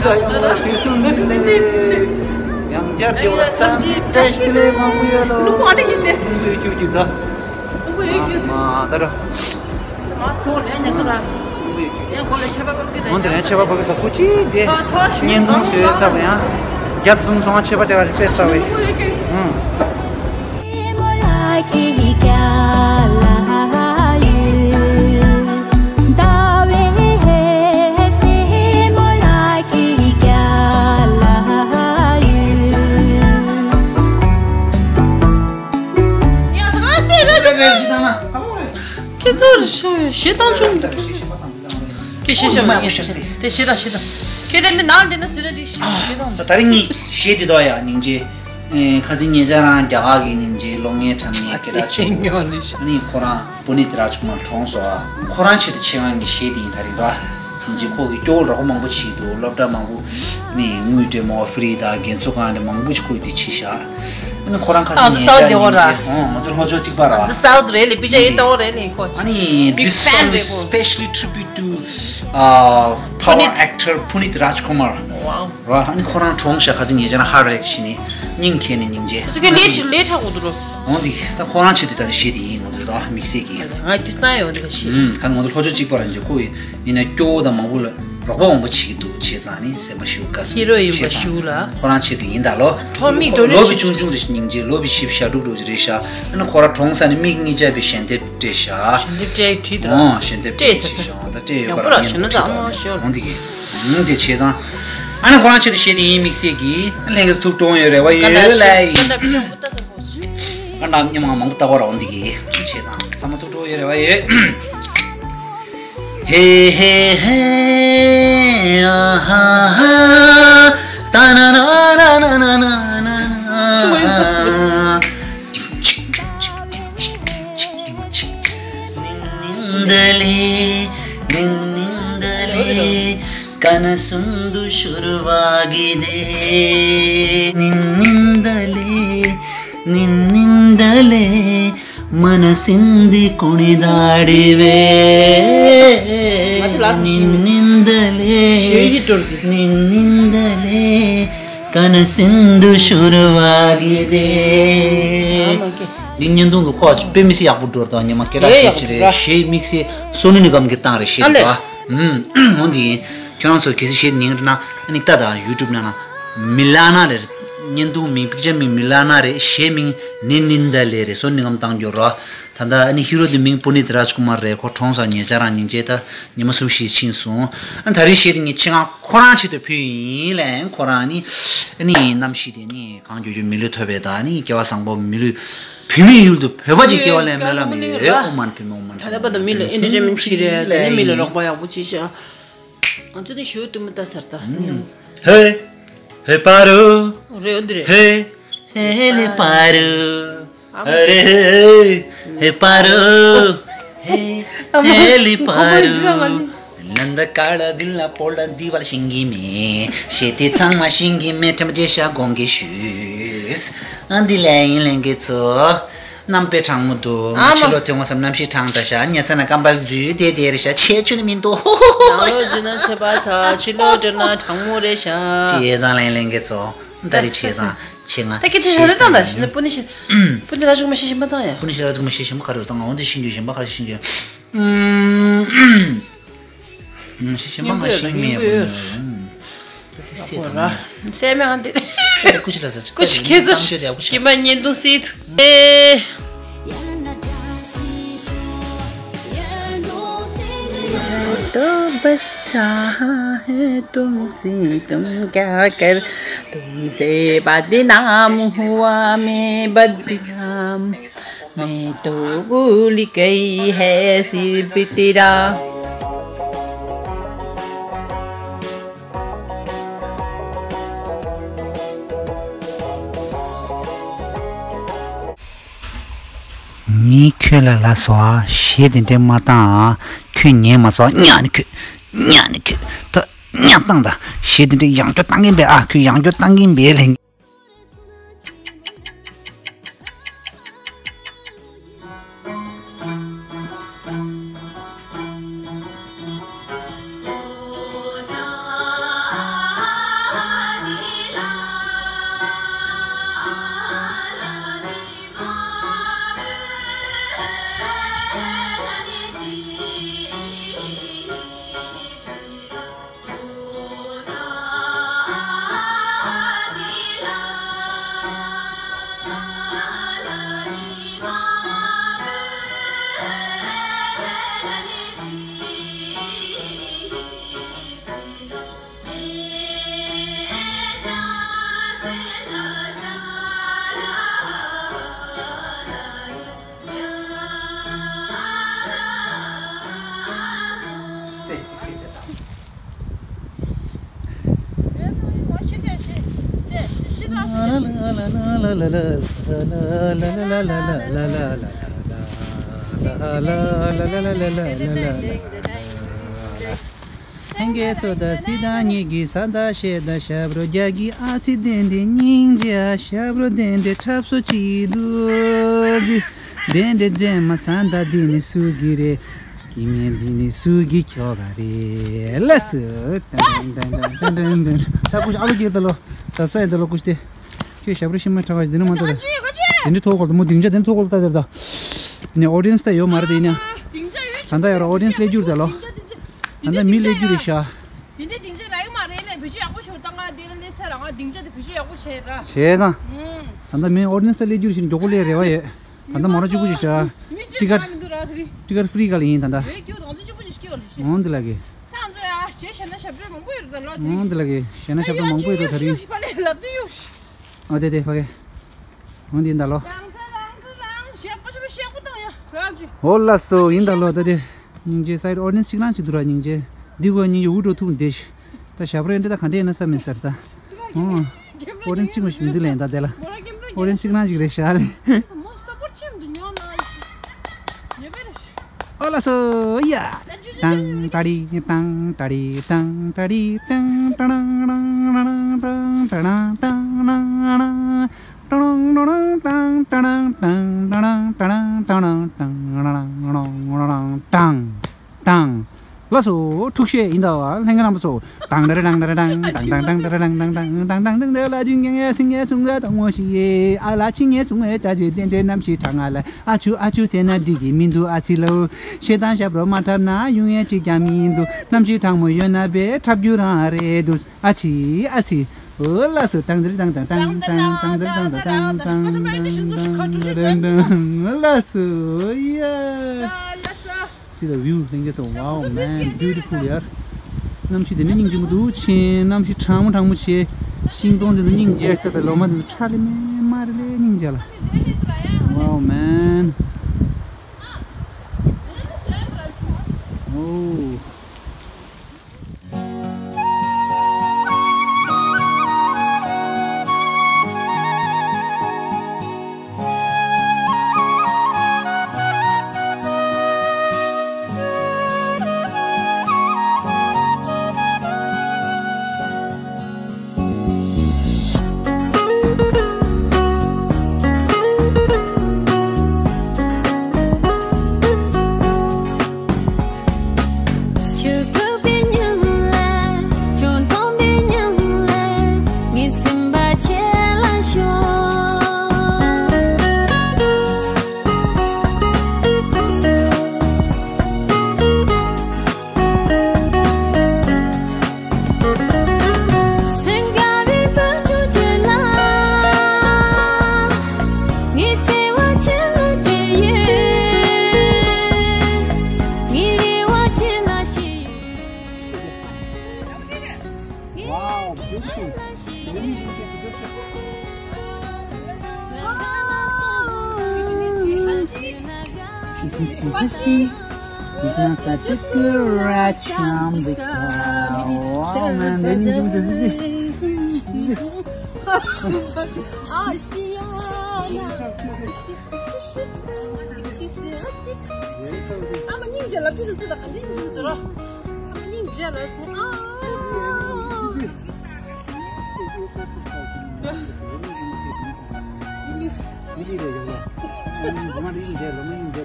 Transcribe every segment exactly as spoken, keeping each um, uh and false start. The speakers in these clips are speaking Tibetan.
ཡང་བསྐྱར་བརྗེ་བ་ལ་བསམ་གྱིས་བཀྲ་ཤིས་བདེ་ལེགས་མང་པོ་ཡོད་ལོ། ལུང་པ་ཨ་ནི་ཡིན་ཏེ། ལུང་པའི་རྒྱུད་ཀྱི་ད། ལུང་པའི་རྒྱུད། མ་ད་ར། མ་ཁོ་ལས་ཉན་ཐུབ་ལ། ཡང་ཁོ་ལས་ཆད་པ་ཕབ་ཀྱི་ད། འོན་ཏེ་ཡང་ཆད་པ་ཕབ་ཀྱི་ད་ཁོ་ཅིག་དེ། ཐོ་ཐོ་ཞིག་བརྙན་ཐུང་བཟོས་ཚར་བ་ཡང་། བརྒྱ་དང་སུམ་ཅུ་སོང་ང་ཆད་པ་སྤྲད་པ་ཞིག་དཔེ་ཚར་བས། ལུང་པའི་རྒྱུད། ཨང་། ཁྱེད་ཚོར་ཞེ་སྡང་ཆུང་། ཁྱེད་ཞེ་སྡང་། དེ་ཞེ་སྡང་ཞེ་སྡང་། ཁྱེད་དེ་འདི་ནང་འདི་ན་ཟོས་ན་འགྲིག་ཞེ་སྡང་། ད་རིང་ངས་གཞས་འདི་དག་ཡ་སྙིང་རྗེ། ཨེ། ཁ་སང་ཉེ་ཆར་རང་རྒྱ་གར་གྱི་སྙིང་རྗེ་གློག་བརྙན་འཁྲབ་མཁན་སྐད་གྲགས་ཆེ་བོ། ཨ་ནི་ཁོ་རང་པུ་ནིད་རཱཇ་ཀུ་མར་གྲོངས་སོང་ཨ། ཁོ་རང་ཆེད་དུ་ཆེད་མངགས་ཀྱི་གཞས་འདི་ཡིན་ད་རིང་ར། སྙིང་རྗེ་ཁོ་གི་སྐྱོ་བོ་རོགས་པ་མང་པོ་བྱེད་འདུག་སློབ་གྲྭ་མང་པོ་ནི་དངུལ་སྤྲད་མོ་ཧྥི་རི་དང་རྒན་ཚོགས་ཁང་དེ་མང་པོ་ཅིག་ཁོས་འདི་བྱས་ཤག་ཨ་ནི་ཁོ་རང་ཁ་སང་ཨ་ཉེ་ཆར་སྙིང་རྗེ། ཨོ་ང་ཚོ་ལྷོ་ཕྱོགས་གཅིག་པ་ར། འདི་སའུ་ཐི་རེད་ལེ། པི་ཅ་ཡིན་ཏོ་རེད་ལེ་ཁོ། ཨ་ནི་this song is specially tribute to uh, power actor Puneet Rajkumar. Wow. ར། ཨ་ནི་ཁོ་རང་གྲོངས་ཤག་ཁ་སང་ཉེ་ཆར་ཧར་རེག་བྱས་ནས་སྙིང་གས་ནས་སྙིང་རྗེ། སུ་ཁྱོད་ལས་ལས་ཁྲག་གོ་འདུག་རོ། འོང་འདི་ད་ཁོ་རང་ཆེད་དུ་ད་ནི་བཤད་དེ་ཡིན་ང་ཚོ་ད་དམིགས་བསལ་གྱི། ང་འདི་སང་ཡོང་འདི་ལ་བཤད། ཨུམ། ཁ་ང་ཚོ་ལྷོ་ཕྱོགས་གཅིག་པ་རང་རྗེ་ཁོ་ཡིན་ན་སྐྱོ་བོ་དང་མང་པོ་ལ་རོགས་པ་མང་པོ་བྱེད་ཀྱི་འདུག་བྱས་ཙང་ནི་སེམས་པ་ཞུ་དགའ་སོང་། ཧི་རོ་ཡིན་པ་ཞུ་ལ། ཁོ་རང་ཆེད་དུ་ཡིན་ད་ལོ། ཁོ་མིག་འགྲོ་ལོ་བི་ཆུང་ཆུང་རེད་ཤག་སྙིང་རྗེ་ལོ་བི་བཞི་བཅུ་ཞེ་དྲུག་འགྲོ་གི་རེད་ཤག་ཨ་ནི་ཁོ་རང་གྲོངས་ས་ནི་མིག་གཉིས་ཆ་བའི་ཞལ་འདེབས་སྤྲད་ཤག་ཞལ་འདེབས་སྤྲད་བྲིས་འདུག་ཨོ་ཞལ་འདེབས་སྤྲད་ཤག་ཨོ་ད་སྤྲད་ཡོད་པ་རང་ཉན་ཐུབ་ཅིག་ད་ནི་འོང་འདི་གི། ཨུམ་དེ་བྱས་ཙང་། ཨ་ནི་ཁོ་རང་ཆེད་དུ་བཤད་དེ་ཡིན་དམིགས་བསལ་གྱི་ལྷན་རྒྱས་ཐུགས་གྲོངས་ཡོད་རེ་བ་ཡོད་ལ་ཡིན། ཀ་འདྲ་སྙན་མ་མང་པོ་ལྟ་བ་ར་འོང་འདི་གི་བྱས་ཙང་ཚང་མ་ཐུགས་གྲོངས་ཡོད་རེ་བ་ཡོད། ཧེ་ཧེ་ཧེ། ཨ་ཧ་ཧ། ཏ་ན་ན་ན། འདི་བརྙན་ཐུང་གི་ཁོག་ཅིག་དཔེ་མི་སྲིད་ཡག་པོ་འགྲོ་ར་ད་ཉི་མ་སྐད་གྲགས་ཆེ་ཆེ་རེད། གཞས་དམིགས་བསལ་སོ་ནུ་ནི་གམ་གྱི་བཏང་རེད་གཞས་དེ་ད། ཨུམ། འོ་འདི་ཡིན། ཁྱོད་རང་ཚོ་གལ་སྲིད་གཞས་ཉན་གི་ན་ཨ་ནི་ལྟ་དང་ཡུ་ཊུབ་ནང་ན་མི་ལ་ན་རེད། བརྙན་ཐུང་མིང་པིག་ཅར་མིང་མི་ལ་ན་རེད། གཞས་མིང་ནི་ནིན་ད་ལེ་རེད། སོ་ནུ་ནི་གམ་བཏང་རྒྱུ་ར། ད་ལྟ་ཨ་ནི་ཧི་རོ་དེ་མིང་པུ་ནིད་རཱཇ་ཀུ་མར་རེད། ཁོ་གྲོངས་སོང་ཉེ་ཆར་རང་ཉིན་བྱས་ད་ཉི་མ་གསུམ་བཞི་ཕྱིན་སོང་། ཨ་ད་རེས་གཞས་དེ་ངས་ཆེད་མངགས་ཁོ་རང་ཆེད་དུ་ཕུལ་ཡིན་ལན། ཁོ་རང་ནི་ཨ་ནི་གནམ་གཤིས་དེ་ནི་གང་བྱུང་བྱུང་མི་ལུས་ཐོབ་པའི་ད་ནི་སྐལ་བ་བཟང་པོ་མི་ལུས་བུད་མེད་ཡུལ་དུ་བོད་པ་ཅིག་སྐྱེ་བ་ལེན་སྨོན་ལམ་ཡོད། ཨོ་མན་པི་མོ་ཨོ་མན། ད་ལྟ་བར་དུ་མི་ལ་ཨེན་ཊར་ཊེན་མེན་ཊི་བྱེད་རེད། དེ་ནི་མི་ལ་རོགས་པ་ཡག་པོ་བྱེད་ཤག་ང་ཚོ་ནི་ཞུ་དུ་མི་ལྟ་སར་ད་ཧེ་ཧེ་པ་རུ། རེད་འོ་འདི་རེད། ཧེ་ཧེ་ལེ་པ་རུ། ཨ་རེ་ཧེ་པ་རུ། ཧེ་ཧེ་ལེ་པ་རུ། ལན་ད་ཀ་ལ་དི་ལ་པོ་ལ་དི་བལ་ཤིང་གི་མེ། ཤེ་ཏི་ཚང་མ་ཤིང་གི་མེ་ཁྲམ་ཅེ་ཤ་གོང་གི་ཤུས། ཨ་འདི་ལས་ཡིན་ལེན་གི་ཚོ། གནམ་དཔེ་གྲང་མོ་འདུག་ཨ་མ། ཕྱི་ལོགས་ཐོན་འོང་བསམ་གནམ་གཤིས་གྲང་དྲགས་ཤག་ཉལ་ས་ན་སྐམ་པ་འཛུལ་བསྡད་བསྡད་རེད་ཤག་ཆེ་ཆུ་ནི་མི་འདུག་ནང་ལོགས་འཛུལ་ན་ཆད་པ་ཚ། ཕྱི་ལོགས་འགྲོ་ན་གྲང་མོ་རེད་ཤག་ཆེ་ཚང་ལེན་ལེན་གི་ཚོ། ད་རེས་ཆེ་ཚང་ཆེ་ང་ད་ཀི་ཐེ་ཤ་ལེ་དང་ད་ཤི་ན་པུ་ནི་ཤི། པུ་ནི་ར་ཅུག་མ་ཤི་ཤི་མ་དང་ཡ། པུ་ནི་ཤི་ར་ཅུག་མ་ཤི་ཤི་མ་ག་རེ་དང་འོན་ཏེ་ཤི་འགྱོད་ཤི་མ་ག་རེ་ཤི་འགྱོད། ཤི་ཤི་མ་ང་ཤི་མེད་པུ་ནི། ད་དེ་སེ་དང་། སེ་མེ་ང་དེ། སེ་ཀུ་ཤི་ལ་ཟ་ཀུ་ཤི་ཁེ་ཛ་ཀུ་ཤི་ཀི་མ་ཉེན་དུ་སེ་ཐུ། तो बस चाहा है तुमसे, तुम क्या कर, तुमसे बातें नाम हुआ, मैं बदनाम, मैं तो भूल गई है सिर्फ तेरा। ངས་ཁྱོད་ལ་ལབ་སོང་ཨ། གཞས་དེ་འདྲས་མ་བཏང་ཨ། ཁྱོད་ཉན་མ་སོང་ཨ། ཉག་ནི་ཁྱོད། ཉག་ནི་ཁྱོད། ད་ཉག་བཏང་ད། གཞས་དེ་འདྲས་ཡང་བསྐྱར་བཏང་གིན་པས་ཨ། ཁྱོད་ཡང་བསྐྱར་བཏང་གིན་པས་ལན། ལྷན་རྒྱས་ཚོ་ད་སི་ད་ཉིད་ཀྱི་ས་ད་ཤེ་ད་ཞབས་རོ་རྒྱ་གི་ཨ་ཙི་དེ་འདྲའི་སྙིང་རྗེ་ཨ་ཞབས་རོ་དེ་འདྲའི་འཁྲབ་སོ་ཅི་འདུག་ཟི། དེ་འདྲའི་མཛེས་མ་ས་ད་འདི་ནི་སུ་གི་རེད། སྐྱེ་དམན་འདི་ནི་སུ་གི་ཁྱོ་ག་རེད་ལ་སུ། ད་ཀུ་ཤ་ཨ་ལོ་ཀྱི་ད་ལོ་ད་ས་ཡི་ད་ལོ་ཀུ་ཤ་དེ། ཁྱོད་ཞབས་རོ་ཤི་མ་ཁྲག་པ་ཞིག་འདི་ནི་མ་ད་ད། དེ་འདྲའི་ཐོག་གོ་ལ་ད་མོ་སྡིངས་ཆ་དེ་ནི་ཐོག་གོ་ལ་ད་ད་ད། ནི་ཨོ་ཌི་ཡན་སི་ད་ཡོད་མ་རེད་དེ་ཡིན་ན། ད་ད་ཡོད་ར་ཨོ་ཌི་ཡན་སི་སླེབས་རྒྱུ་རེད་ད་ལོ། ད་ད་མི་སླེབས་རྒྱུ་རེད་ཤག་དེ་འདྲའི་སྡིངས་ཆ་རག་གི་མ་རེད་ལས་བེད་སྤྱོད་ཡག་པོ་ཞིག་བཏང་ག་དེ་ལ་སླེབས་ཚར་ར་ང་སྡིངས་ཆ་དེ་བེད་སྤྱོད་ཡག་པོ་བྱས་ར། བྱས་ཙང་། ད་ད་མི་ཨོ་ཌི་ཡན་སི་ད་སླེབས་རྒྱུ་ཞིག་མགྱོགས་པོ་སླེབས་རེ་བ་ཡོད། ད་ད་མོ་ར་གཅིག་པུ་ཞིག་ཤག་མི་གཅིག་ཊི་ཀེ་ཊི་མ་མི་འདུག་ར་དེ་རིང་། ཊི་ཀེ་ཊི་ཕི་རི་ག་ལ་ཡིན་ད་ད། ཡོད་རྒྱུ་དང་ཚོ་གཅིག་པུ་ཞིག་སྐྱེ་བ་ལ་ཤི། འོང་འདི་ལ་གི། ད་ང་ཚོ་ཡ་ཞེ་ཞེ་ན་ཞབས་བྲོ་མང་པོ་ཡོད་རེད་ད་ལོ་དེ་རིང་། འོང་འདི་ལ་གི་ཞེ་ན་ཞབས་བྲོ་མང་པོ་ཡོད་རེད་ད་དེ་རིང་། ཨ་དེ་དེ་ཕ་གི། འོང་འདི་ད་ལོ། འོ་ལ་སོ་ཡིན་ད་ལོ་ད་དེ། སྙིང་རྗེ་སའི་ཨོ་ཌི་ཡན་སི་གཅིག་རང་གཅིག་འདུག་ར་སྙིང་རྗེ། འདི་གོ་སྙིང་རྗེ་འུ་འགྲོ་ཐུག་འདི་ཞིག་ད་ཞབས་རོ་འདི་ད་ག་འདྲས་ན་ས་མེད་ཟེར་ད། ཨོ། ཨོ་རེན་གཅིག་མ་ཞིག་མི་འདུག་ལན་ད་དེ་ལ། ཨོ་རེན་གཅིག་རང་ཞིག་རེད་ཤག་ལེ། ཨོ་ལ་སོ་ཡ། ཏང་ཏ་རི་ཏང་ཏ་རི་ཏང་ཏ་རི་ཏང་ཏ་རང་རང་རང་རང་ཏང་ཏ་རང་ཏང་ཏ་རང་ཏང་ཏ་རང་ཏང་ཏ་རང་ཏང་ཏ་རང་ཏང་ཏ་རང་ཏང་ཏ་རང་ཏང་ཏང་ཏང་། ལགས་སོ། འཁྲུག་ཤེས་ཡིན་ད་བ་ལྷན་རྒྱས་རྣམ་པ་ཚོ། ཏང་ཏ་ར་ཏང་ཏ་ར་ཏང་ཏང་ཏང་ཏང་ཏ་ར་ཏང་ཏང་ཏང་ཏང་ཏང་ཏང་། ལ་ཅི་ངེ་སི་ངེ་སུང་ག་དང་མོ་ཤི་ཡེ། ཨ་ལ་ཅི་ངེ་སུང་ངེ་ད་ཅི་ཏན་ཏན་ནམ་ཤི་ཁྲ་ང་ལ། ཨ་ཆུ་ཨ་ཆུ་ཟེར་ན་འགྲིག་གི་མི་འདུག་ཨ་ཚི་ལོ། ཤེ་དང་ཞབས་རོ་མ་འཁྲབ་ན་ཡུང་ཡེ་ཅིག་ཀྱང་མི་འདུག་ནམ་ཤི་ཁྲ་མོ་ཡོད་ན་བེ་འཁྲབ་རྒྱུ་རང་རེད་འདུག་ཨ་ཚི་ཨ་ཚི། འོ་ལགས་སོ། ཏང་ཏ་ར་ཏང་ཏ་ཏང་ཏང་ཏང་ཏ་ར་ཏང་ཏ་ཏང་ཏང་ཏང་ཏང་། ལགས་སོ་ཡ། See the view, ལྷན་རྒྱས་ཚོ། Wow, man, beautiful ཡར། གནམ་གཤིས་དེ་ནི་སྙིང་རྗེ་མོ་འདུག་ཕྱིན། གནམ་གཤིས་གྲང་མོ་གྲང་མོ་བྱས། ཤིང་སྡོང་དེ་ཚོ་སྙིང་རྗེ་ཤག་ད་ལོ་མ་དེ་ཚོ་ཁྲ་ལེ་མེ་དམར་ལེ་སྙིང་རྗེ་ལ། Wow, man. Oh. Wow, beautiful. Wow, man, they need to do this. ཨ་མ་སྙིང་རྗེ་ལབ་དུས་ལ་ཙི་ད་ག་འདྲའི་སྙིང་རྗེ་འདུག་ར། ཨ་མ་སྙིང་རྗེ་ལ་ཙི་ཨ།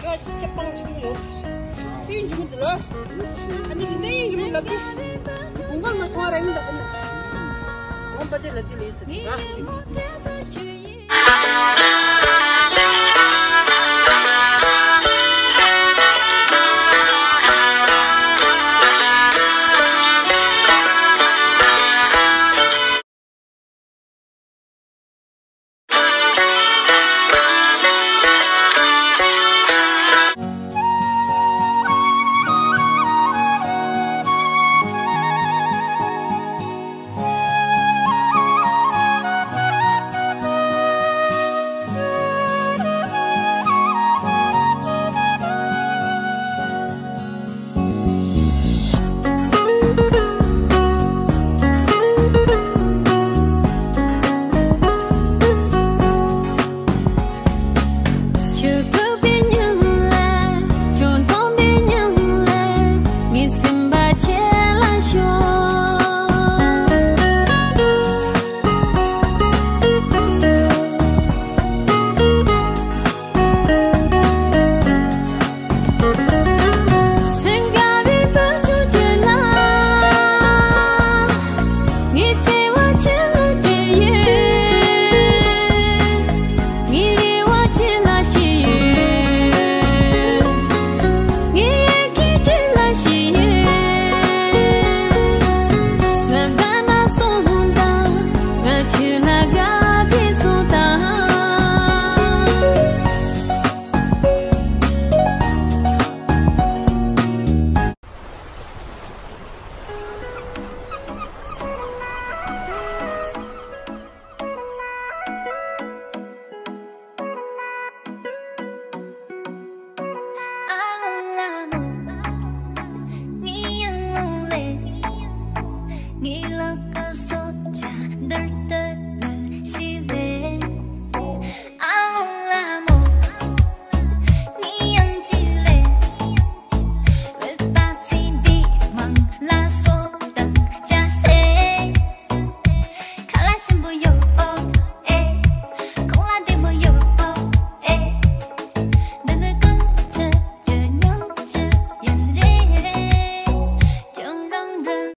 ཡོད་ཅི་ཅག་པང་ཅིག་ཡོད། དེ་ཡིན་ཅི་མི་འདུག་ལ། ཨ་ནི་དེ་ནས་ཡིན་ཅི་མི་ལབ་དེ། དགུན་ཁ་མ་ཐོང་ར་ཡིན་ད་ཨ་ནི། འོང་པ་དེ་ལབ་དེ་ལས་ཟེར་གི་ར།